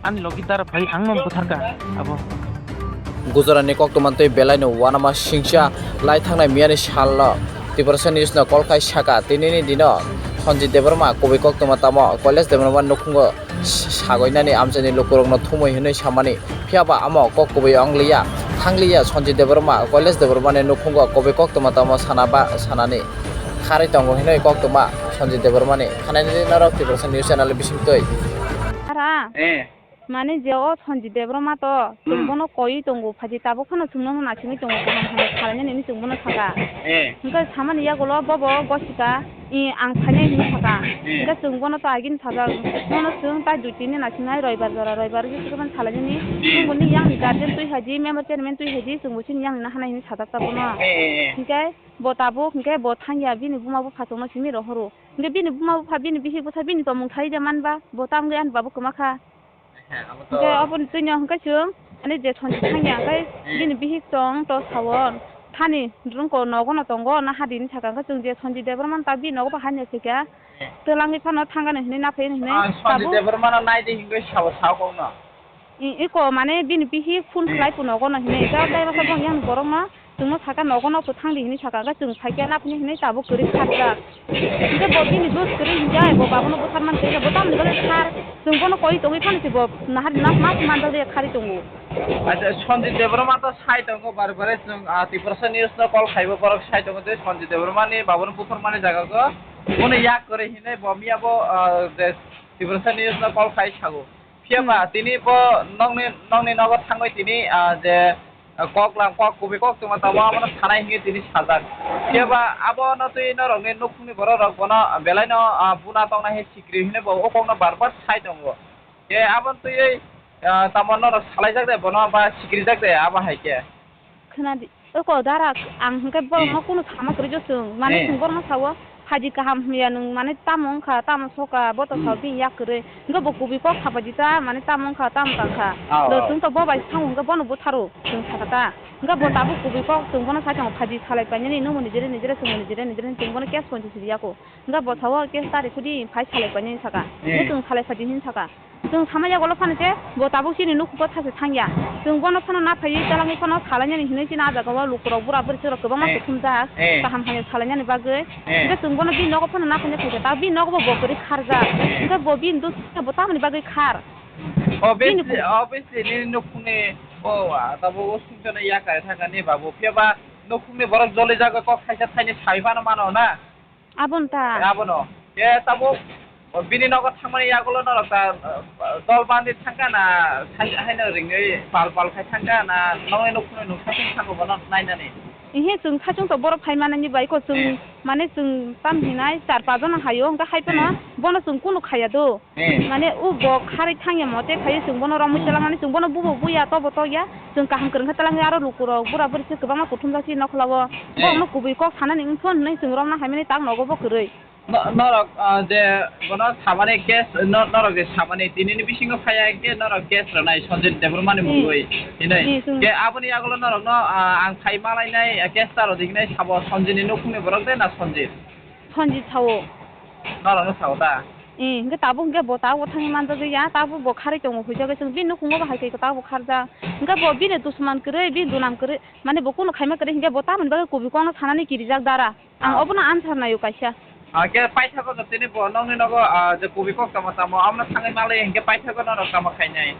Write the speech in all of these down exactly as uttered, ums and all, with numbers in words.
Ani logi dara phai ang no butharka abo. Gujarat ni koktwma twi belai no uanama singcha lai thangnai miya ni sal no Tiprasa News no call khai saka, tini ni dino Sanjit Debbarma kubui koktwma tamo Kailash Debbarma nukhungo s-, sagoi nani amchai ni lukurok no thumui hinui samani, phiya ba amo kok kubui ong liya, thang liya. Sanjit Debbarma Kailash Debbarma ni nukhungo kubui koktwma tamo sana ba sanani kharwi tongo hinui koktwma Sanjit Debbarma ni khanai ni norok Tiprasa News channel bising twi. Ara. Eh. Mane je o Sanjit Debbarma to, chwng Hmm. bono koiwi tongo, phaidi tabuk phano chwngno no naisingwi tongo, kaham hamya salainani hinwi chwng bono saka. Eh. Hwnkhe samani yagulo bobo gosika, i, ang phainai hinwi saka. Eh. Hwnkhe chwng bono to agini sajak, bono chwng tai dui tin ni naisingnai, roibar jora, roibar wngwi chwng bono salainani. Hmm. Chwng boni yang ni guardian twi haidi, member chairman twi haidi, chwng bo chini yang ni na hanai hinwi sajak ta bono. Eh, eh, eh. Hwnkhe bo tabuk, hwnkhe bo thangya, bini buma bupha chwngno simi rohoro. Hwnkhe bini buma bupha, bini bihik bwsa, bini tongmung thai de manba, bo tamgwi ani babu kwma kha. Hwnkhe aboni twino hwnkhe chwng, ani je Sanjit thangya hwnkhe, hmm, bini bihik tong to sao, thani rwngko nogo no tongo na hadi hinwi saka, hwnkhe chwng je Sanjit Debbarma ta bini nogo bo hanya sikha, hmm, twlangwi phano thangani hinwi naphai hinwi. Ah, Sanjit tabuk Debbarma no naidi hinwi sao, sao kokno. I, iko mane bini bihik phone, hmm, khlai phone nogo no hinwi, ta dai basa bong yang borok no. Chwngno saka nogo no kwthang di hinwi saka, hwnkhe chwng phaikhe naphini hinwi tabuk kwrwi kharjak. Hwnkhe bo bini dos kwrwi hinkhe bo babono bwtharmani tei bo tamni bagwi khar, chwng bono koi tongwi phano se bo nahar na ma manjak de kharwi tongo. Acha, Sanjit Debbarma to sai tongo bare bare, chwng, ah, Tiprasa News no call khaibo borok sai tongo je Sanjit Debbarma ni babono bwtharmani jaga go bono yak kwrwi hinwi bo miya bo, ah, je Tiprasa News no call khai sago. Phiya ba, hmm, tini bo nokni, nokni nogo thangwi tini, ah, je, ah, kok lang, kok kubui koktwma tamo abono sanai hinwi tini sajak. Phiya ba, hmm, abono twi norokni nukhungni borok rok bono belai no, ah, buna tongnai hai sikri hinwi bo o kokno bar bar sai tongo. Je aboni twi, ah, tamo norok salaijak de bono ba sikrijak de abo hai khe. Khwnadi, oko dara, ang hwnkhe borokno, hmm, kunu sama kwrwi jo chwng. Mane, eh, chwng borokno sao, phaidi kaham hamya nwng, mane, tamo wngkha, tamo soka, bo to sao, hmm, bini yak kwrwi. Hwnkhe bo kubui kok kha phaidi ta, mane, tamo wngkha, tamo tangkha. Oh, lo, oh, chwng to bo bai thango hwnkhe bono butharo, chwng sakha ta. Hwnkhe bo, hmm, tabuk kubui kok, chwng bono sai tongo, phaidi salai painani, nwngbo nijere nijere, chwngbo nijere nijere, chwng bono case ponchis riya ko. Hwnkhe bo sao, case tari khudi phai salai painani saka. Hmm. Hwnkhe chwng salai phaidi hin saka. Chwng sama yagulo phano se bo tabuk chini nukhungo thaisa thangya. Chwng bono phano naphaiwi twlangwi phano salainani hinwi chini ah jagao lukurok bura bwrwi chwrok kwbangma, eh, kuthumjak, eh, kaham hamya salainani bagwi. Eh. Hwnkhe chwng bono bini nogo phano naphaina phaikha, ta bini nogo bo bo kwrwi kharjak. Eh. Hwnkhe bo bini dos bo tamoni bagwi khar? Obviously, bini obviously nini nukhungni o, ah, tabuk o sungchano yakari thangkha ni babu, phiya ba nukhungni borok jolijagwi kok thaisa thaini sawi phano mano na? Aboni ta. Abono. Khe tabuk bini nogo thangmani yagulo norok ta, ah, dol bandi thangkha na, sai-, haino ringwi pal pal khai thangkha na, nokni nukhungno nwng saichung thango bono nainani? Ehe, chwng saichung to borok phai manani bai kho chwng, eh, mane chwng tam hinai char pajona haio, hwnkhe hai phano, eh, bono chwng kunu khaiya do. Eh. Mane o bo kharwi thangya mote khaiwi chwng bono romwi, hmm, twlangmani chwng bono bubo buya tobo tokya. Chwng kaham kwrwngkha twlangwi aro lukurok bura bwrwi se kwbangma kuthumjak chini nokhla o. Eh. Borokno kubui kok sanani wngkha hwnwi chwng romna haimani tak nogo bo kwrwi. No-, norok, ah, je bono samani case, no-, norok je samani tinini bisingo phaiya hwnkhe norok case rwnai Sanjit Debbarmani, hmm, mungwi hinwi. Hmm, hmm. Khe aboni yagulo norokno, ah, ang phai malainai, ah, case ta rwdi hinwi sabo Sanjitni nukhungni borok de na Sanjit? Sanjit sao. Norokno sao ta? Eh, hwnkhe tabuk hwnkhe bo tabuk thangwi manjak ya, tabuk bo kharwi tongo huijagwi chwng bini nukhungo bo hai khe tabuk kharjak. Hwnkhe bo bini dusman kwrwi, bini dunam kwrwi, mane bo kunu khaima kwrwi hwnkhe bo tamoni bagwi kubui kokno sanani kirijak dara. Ang, ah, obono answer naio kaisa. Ah, khe paithago no tini bo nokni nogo, ah, je kubui kok tamo tamo, abono thangwi malai hinkhe paithago norok tamo khainai?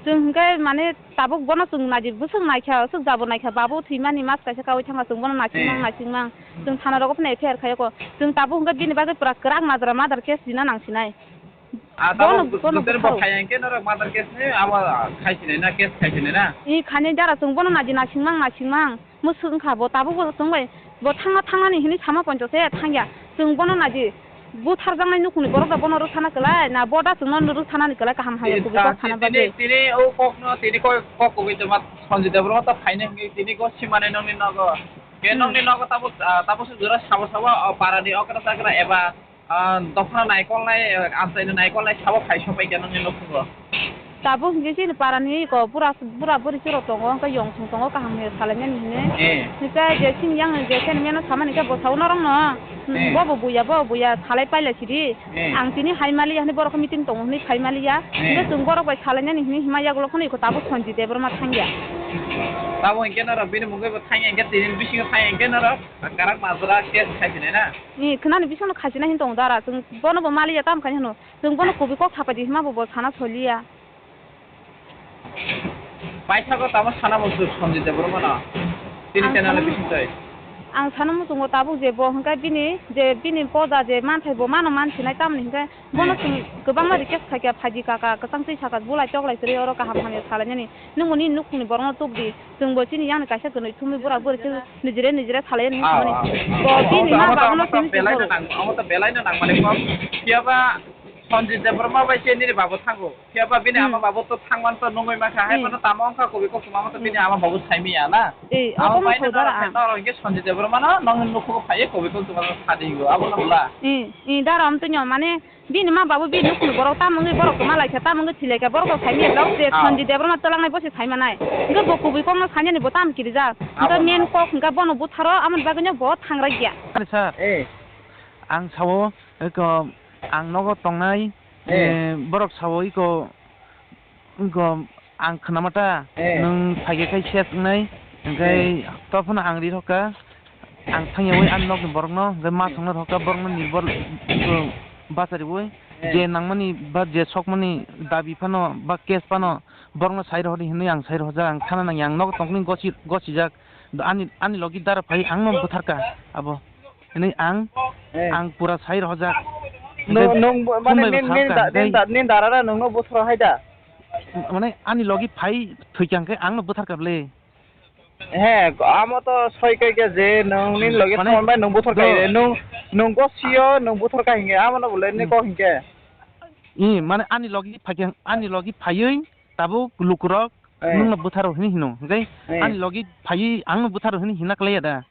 Chwng hinkhe mane tabuk bono chwng naidi, bwswk naikha, swk jabo naikha, babu thwimani mas kaisa kaui thangkha, chwng bono naisingmang, eh, naisingmang. Chwng thana rogo phano F I R khaiya kho. Chwng tabuk hinkhe bini bagwi pura kwrak madra, murder case rina nangsinai. Ah, bono, tabuk bono jotoni bo butharo. Khaiya hinkhe norok murder case ni abo, ah, khaisinai na, case khaisinai na? I khainai dara chwng bono naidi naisingmang, naisingmang. Mwswk wngkha bo tabukbo chwng bai bo thangna thangnani hinwi sama poncho se thangya. Chwng bono naidi butharjaknai nukhungni borok da bono rwksana kwlai na bo da chwngno rwksanani kwlai kaham hamya kubui kok sana bagwi. Tini o kokno tini kok, kok kubui tongma Sanjit Debbarma to phainai hwnkhe tini kok simani nokni nogo. Khe, hmm, nokni nogo tabuk, ah, tabuk se jora sabo sabo o parani okra chakra eba Ah, dophano naikolnai, ah, amchaino naikolnai sabo phai sopai khe nokni nukhungo. Tabuk hinkhe chini parani iko bura, bura buri chwrok tongo, hwnkhe yong song tongo, kaham hwnwi salainani hwnwi. Eh. Hinkhe je chini yang je chini meno samani khe bwsao norokno Hmm. Bo bo buya, bo bo buya, salai paila sidi. Hmm. Ang tini hai maliya hwnwi borok meeting tongo hwnwi phai maliya. Hmm. Hwnkhe chwng borok bai salainani hwnwi hima yagulo phano iko tabuk Sanjit Debbarma thangya. Tabuk hinkhe norok bini mungwi bo thangya hinkhe tini bisingo thangya hinkhe norok karak majra case khai sinai na? Ni khwnani bisingno khaisinai hin tongo dara. Chwng bono bo maliya tamo khai hwno. Chwng bono kubui kok sapaidi hima bo bo sana soliya. Paisako tamo sana muchung Sanjit Debbarmano? Tini Ang channel sana bising twi. Ang sana muchungo tabuk je bo hwnkhe bini je bini poja je manthai bo mano mansinai tamoni hwnkhe bono Hmm. chwng kwbangma request khaikha phaidi kaka kwchang twi saka bulai toklai kwrwi oro kaham hamya salainani. Nwng bo nini nukhungni borokno tubdi. Chwng bo chini yang kaisa kwnwi thumwi bura buri khe nijire nijire salainani Ah, samani. ah, ah. Bo Amo bini to, ma amo to, babuno amo to simi belaino chwng nang-, amo to belaino nangmani kok. Phiya ba Sanjit Debbarma bai se nini babu thango. Phiya ba bini Hmm. ama babu to thangman to nungwi mankha, hai Hmm. mano tamo wngkha kubui koktwma, amo to bini Hmm. ama babu saimiya na. Eh, Amo obo paino wngkha norok dara. Norok hinkhe Sanjit Debbarmano nongni nukhugo phaiwi kubui koktwma sadingo, abo no bwla. Eh, eh, dara, omo twnyo, mane, bini ma babu bini nukhungni borok tamo wngwi borok kwma laikha, tamo wngwi thwi laikha, borok rok saimiya lok je Ah. Sanjit Debbarma twlangnai bo se saimanai. Hinkhe bo kubui kokno sainani bo tamo kirijak. Hinkhe Abo main no. Kok hinkhe bono butharo, amoni bagwino bo thangraiya. Sir. Eh. Ang sao, eko, ang nogo tongnai, Eh. Eh, borok sao, iko, iko, ang khwnama ta, Eh. Nwng phaikhe khai ses wngnai, hwnkhe Eh. Tophano ang ri rokha, ang thangyawi ani nokni borokno, hwnkhe ma Eh. Songno rokha, borokno nirbol, iko, bachariwi, Eh. Je nangmani ba je sokmani dabi phano, ba case phano, borokno sai rohordi hinwi ang sai rohorjak, ang thana nangya, ang nogo tongkhe gosi-, gosijak, ani, ani logi dara phai, angno bwtharkha, abo. Hwnwi ang, Eh. Ang pura sai rohorjak. No, Hwnkhe nwng bo-, mane phone bai nin, nin, sakha, da-, nin, hwnkhe da-, nin darara nwngno butharo hai da? Mane ani logi phai thwikha hwnkhe angno bwtharkha bwle. He, amo to soi kai khe je nwng nin logi Mane thangbai nwng buthar do. Kai, nwng, nwng go sio, nwng buthar kai hinge, amo no bole ni Hmm. Kok hinge. I, mane ani logi phaikha, ani logi phaiwi tabuk lukurok Eh. Nwngno bwtharo hwnwi hino, hwnkhe Eh. Ani logi phaiwi angno bwtharo hwnwi hina klaiya da?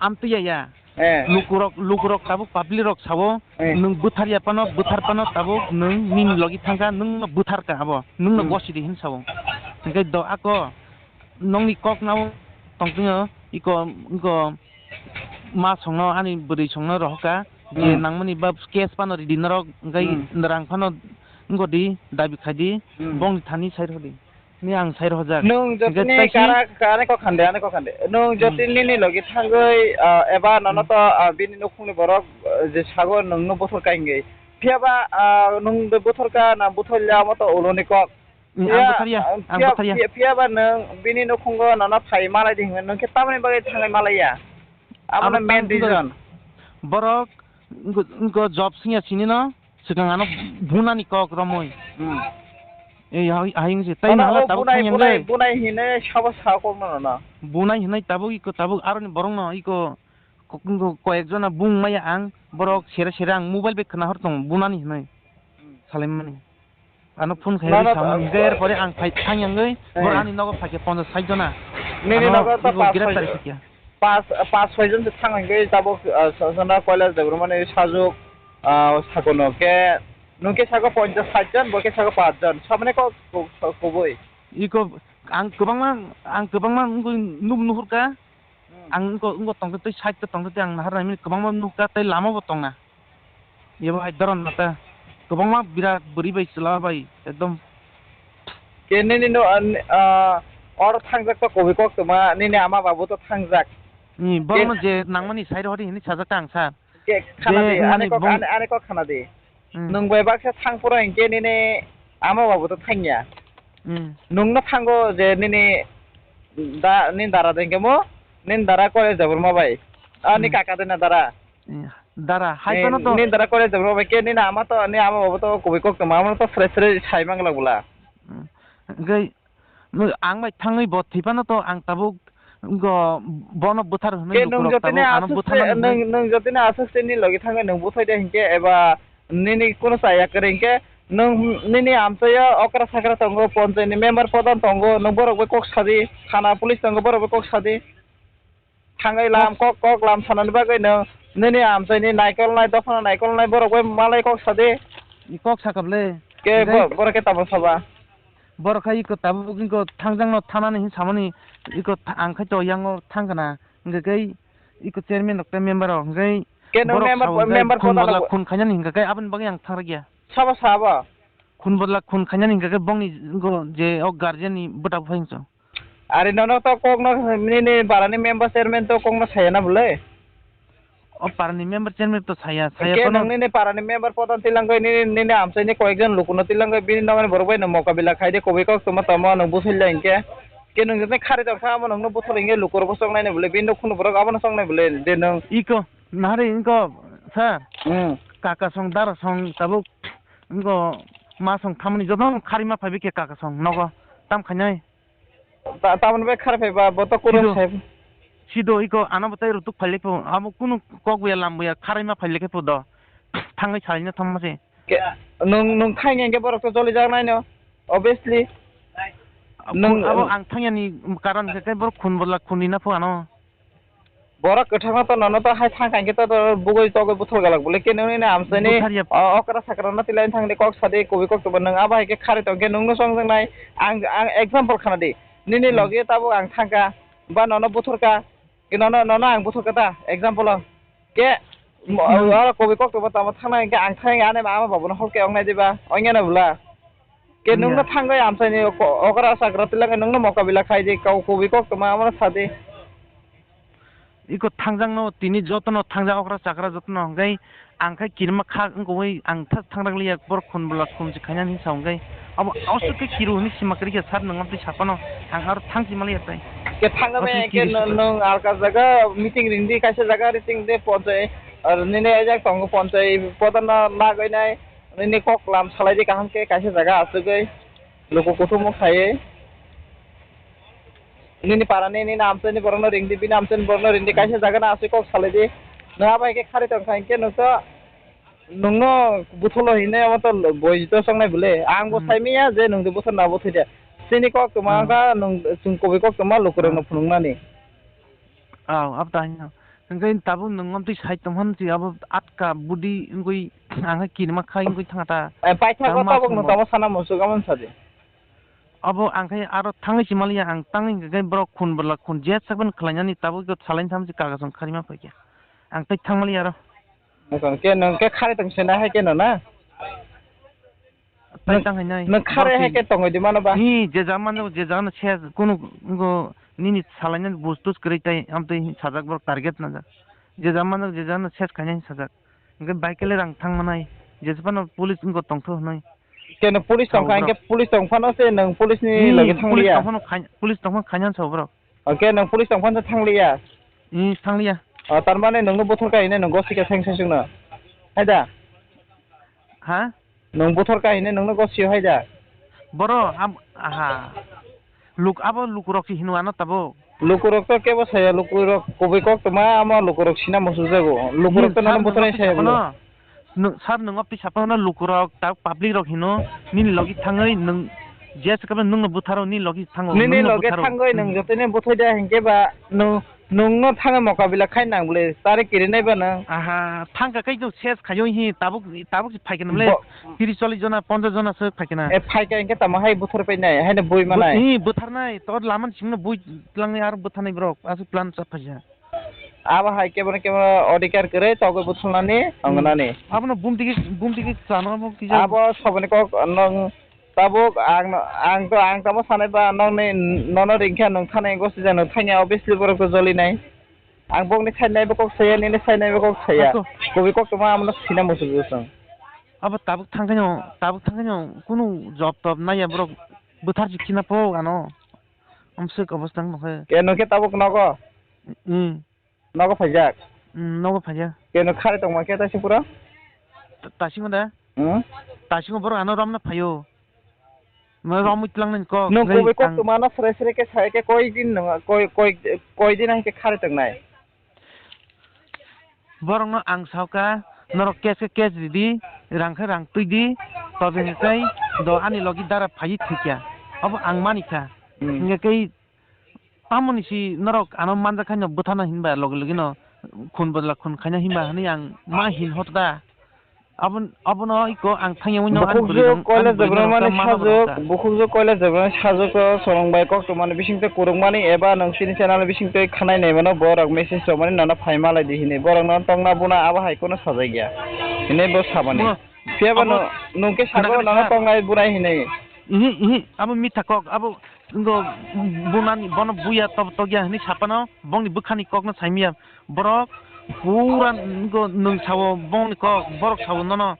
Amtwi ya ya. Eh. Lukurok, lukurok tabuk public rok sao, Eh. Nwng bwtharya phano, bwthar phano tabuk nwng nini logi thangkha, nwngno bwtharkha abo, nwngno Hmm. Gosidi hwn sao. Hwnkhe do ako nongni kok nao tongtwino iko, iko Ma songno ani bwrwi songno rohorkha je Hmm. Nangmani ba case phano ridi norok, hwnkhe Hmm. Rang phano wngkha di, dabi khai di, Hmm. Bongni thani sai rw di. Ni ang sai rwjak. Nwng hwnkhe jotoni taisi kara, kara kok khande, ani kok khande. Nwng Hmm. Jotoni nini logi thangwi, ah, eba nono Hmm. To, ah, bini nukhungni borok, ah, je sago nwngno bothor kai hwngwi. Phiya ba, ah, nwng de bothor ka na bothor ya, omo to uloni kok. Hmm, ang Phiya, bwtharya, ah, ang phiya, bwtharya. Phiya, phiya ba nwng bini nukhungo nono phai malai di hwnwi nwng khe tamoni bagwi thangwi malaiya? Abono Abo main tang reason. Borok wngkha, wngkha job singya sinino, swkang ano bunani kok romwi. Hmm. Ei, hai, hai wngse. Tai Ano nahla o tabuk bunai, thangya bunai, wngwi. Bunai hinwi sabo sa kok no nono. Bunai hinwi tabuk iko, tabuk aroni borokno iko, ko-, ko-, koyek jona bung maya ang, borok sere sere ang mobile bai khna hor tongo, bunani hinwi. Hmm. Salaimani. Ano phone khai Mano, samani, ah, der pore ang phai thang yangwi, bor eh. Ani nogo phaikhe ponchash sait jona. Nini nogo to ego pas giraftar soi, khaikya. Pas, pas soi jon se thang hwnkhe tabuk, ah, so-, sona koila Debbarmani sajuk, ah, sakono khe, nwng khe sako ponchash sait jon, bo khe sako pas jon. Samani kok, kok, kok, kubui. Iko ang kwbangma, ang kwbangma wngwi nuk nuhurkha. Hmm. Ang wngkha, wngkha tongtwtwi, side o tongtwtwi ang nahar naimani kwbangma nukha tei lama bo tongna. Ebo hai doron mata kwbangma birat bwrwi bai chwla bai ekdom. Ke nini no, an, ah, oro thangjak to kubui koktwma, nini ama babu to thangjak. Ni, borokno je nangmani side o hori hinwi sajak ta ang sir. Ke khana di, ani kok, ani, ani kok khana di. Hmm. Nwng bai baksa thang phuru hinkhe nini ama babu to thangya. Hmm. Nwngno thango je nini da, nini dara de hinkhe mo, nini dara kore Debbarma bai. Ah, ni kaka de na dara. Hmm. Dara, hai phano to. Nini dara kore Debbarma bai khe nini ama to, nini ama babu to kubui koktwma, ama to sre sre sai mangla bwla. Hmm. Hwnkhe Nwng ang bai thangwi bo thwi phano to ang tabuk go bono bwthar hwnwi. Ke nwng jotoni ano aswk bwthar se, nwng, nwng jotoni aswk se ni logi thangwi nwng bwthai de hinkhe eba nini kunu chaya kwrwi hinkhe nwng nini amchaio okra sakra tongo, ponchai ni member pradhan tongo, nwng borok bai kok sadi, thana police tongo, borok bai kok sadi. Thangwi lam kok, kok lam sanani bagwi nwng nini amchaini naikolnai, dophano naikolnai borok bai malai kok sadi. I kok sakha bwle. Ke borok khe tamo saba? Borok khai iko tabuk iko thangjakno thanani hin samani iko ang khai to yango thangkana. Hwnkhe kai iko chairman rok tei member rok hwnkhe Ke nung borok member, sao hwnkhe member khun podano bodla bo-, khun khainani hinkha khe aboni bagwi ang thangrakya. Sabo sabo. Khun bodla khun khainani hinkha khe bongni go je o guardian ni bwta buphai hinso. Ari nono to kokno nini parani member chairman to kokno sayana bwle. O parani member chairman to saya, saya. Ke kono nung nini parani member podano tilangwi nini, nini amchaini koyekjon lukuno tilangwi bini nokni borok bai no mokabila khaide, kubui koktwma tamo nung buthilya hinkhe. Ke nung jotoni khari tongkha amo nungno buthor hinkhe lukurok bo choknai bwle, bini khunu borok abono choknai bwle de nung. Iko nahari inko sir. Hmm. Kaka song dara song tabuk inko ma song thamani joto khari ma phaibi khe kaka song nogo tam khainai. Ta-, tamoni bai khari phaiba bo to kurung Sido. Sai. Sido iko ano bo tai rutuk phailai pho abo kunu kok buya lam buya kharai ma phailai khe pho do. Thangwi salina thangma se. Ke, nung, nung thangya hinkhe borok to joli jak nai no. Obviously. Nung abo ang thangyani karon khe borok khun bola khun rina pho ano. Borok kwthangno to nono to hai thang khankhe to, to bugui togwi buthor galak bwle khe nini amchaini butharya. O-, okra sakra no tilai thangdi kok sadi kubui koktwma nwng abo hai khe khari tongkhe nwngno chongjaknai ang, ang example khna di nini logi tabuk ang thangkha ba nono buthorkha khe nono, nono ang buthorkha ta example o khe mo-, oro kubui koktwma tamo thangnai hinkhe ang thangwi ani ama babuno hor khe wngnai diba wngyano bwla khe nwngno thangwi amchaini okra sakra tilai nwngno mokabila khaidi kau kubui koktwma amano sadi. Iko thangjakno tini jotono thangjak okra chakra jotono hwnkhe ang khe kirima kha wngkha ui ang tha-, thangrak liya borok khun bwla khun se khainani hinwi sa hwnkhe abo aswk khe kiru hinwi sima kwrwi khe sir nwng amtwi saphano ang aro thangsi maliya tai. Khe thangna aswk bai khe kiri nw-, sukha. Nwng alka jaga meeting ringdi kaisa jaga ringdi ponchai, ar nini ajak tongo ponchai podano nagwi nai nini kok lam salai di kaham khe kaisa jaga aswkgwi luku kuthumung khaiwi. Nini parani, nini amchaini borokno ringdi, bini amchaini borokno ringdi, kaisa jaga no aswk kok salai di. Nwng abo hai khe khari tong kha hinkhe nwng to, nwngno butholo hinwi abo to boi to chongnai bwle. Ang bo sai manya je nwng de buthor na buthor ya. Chini kok tongma wngkha, nwng chwng kubui kok tongma lukurokno phunuknani. Aw, abo ta hino. Hwnkhe tabuk nwng amtwi sai tongphano twi abo atka budi wngwi ang khe kirima khai wngwi thangkha ta. Eh, paithago tabuk nwng tamo sana muchuk amo sadi. Abo ang khe aro thangwi si maliya, ang tangwi hwnkhe borok khun bwla khun je sakbani khlainani tabuk salaini thamchi kaga song kharima phaikha. Ang tei thangmaliya aro. Nwng khe, nwng khe khari tong sena hai khe no na? Tai tang hai nai. Nwng khari hai khe tongwi di mano ba? Ni je jaga mano, je jaga no se kunu go nini salainani bus tus kwrwi tai amtwi sajak borok target na jak. Je jaga mano, je jaga no ses khainai sajak. Hwnkhe bike le rang thang manai, jesphano police wngkha tongtho hwnwi. Keno police tongkha, hwnkhe police tongphano se nwng police ni logi thangliya. Police tongphano khaina sa borok. Hwnkhe nwng police tongphano se thangliya. Ee, thangliya. O, tar mane nwngno buthor kha hine nwng gosi khe seng seng sengno. Hai da? Ha? Nwng buthor kha hine nwngno gosio hai da? Boro, aha. Luk, abo lukurok se hino ano tabuk. Lukurok to kebo saya, lukurok kubui kok tongma, amo lukurok sina muchukjago. Lukurok to nono buthorwi saya bwle. Sir, nwng ophi saphano lukurok, ta public rok hino, nini logi thangwi nwng je swkang nwngno butharo, nini logi thango, nini logi thangwi nwng jotoino buthai da hinkhe ba nwng, nwngno thangwi mokabila khai nang bwle, tare kirinai ba nwng. Aha, thangkha khe nwng ses khaio hi, tabuk, tabuk se phaikhe nwng le. Tiris chollish jona, ponchash jona se phaikhe na. E, phaikha hinkhe tamo hai buthar painai, haino bui manai. Ee, butharnai, tor laman singno bui tlangwi aro butharnai borok, aswk plan cha phaikha. Abo hai kebono kebono odhikar kwrwi togwi butharnani, wngnani. Abono bumtigi, bumtigi chano abo kisa. Abo soboni kok nwng tabuk ang, ang to, ang tamo sanai ba nokni nono ringkha nwng thani gosi ja nwng thangya obviously borok to jolinai. Ang bokni side naibo kok saya, nini side naibo kok saya. Kubui kok tongma amono sina muchuk chwng. Abo tabuk thangkhe no, tabuk thangkhe no kunu job tob naiya borok bwthar si khina po ano. Amswk obostha wng nokhe. Ke nokhe tabuk nogo? Hmm. Nogo phaijak? Hmm, nogo phaijak. Ke no khari tongma khe taisi pura? Tasingo da? Hmm? Tasingo borok ano romna phaio. Mo romwi tlangnani kok. Nwng kubui kok tongma no sre sre khe sai khe koi din nwng koi, koi, koi din hai khe khari tongnai? Borokno ang sakha, norok cash khe cash ridi, rang khe rang twi di, tobeni tei do ani logi dara phaiwi thwikya. Obo ang manikha. Hmm. Hingkhe tei tamoni si norok ano manjakhaino bwthano hinba logi logi no khun bwdla khun khaina hinba hinwi ang ma hin hota. Abo, abono iko ang thangyawi no ani bwrwi rok, ani bwrwi rok mani sajuk, bukhukjwk koila jwbrani sajuk o sorong bai kok tongmani bisingtwi kurukmani eba nwng chini channel bisingtwi khanai naimano borok message rwmani nono phai malai di hinwi borok no tongna buna abo hai kono sajagya hinwi bo samani. Phiya ba nwng khe sago nono tongnai bunai hinwi. Abo mitha kok, abo bunani bono buya tokya hinwi sapano bongni bwkhani kokno saimya. Borok pura nwng sao bongni kok, borok sao nono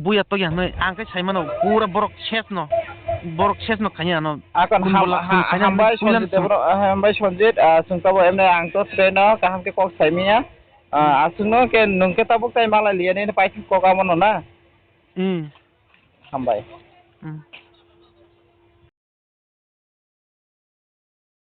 buya tokya hinwi ang khe saimano pura borok sesno, borok sesno khaiya ano. Akon hambai Sonjit, hambai Sonjit, chwng tabo emne ang to tei no kaham khe kok saimya. Aswkno khe nwng khe tabuk tai malai liya nini paithak kok amo no na. Hambai.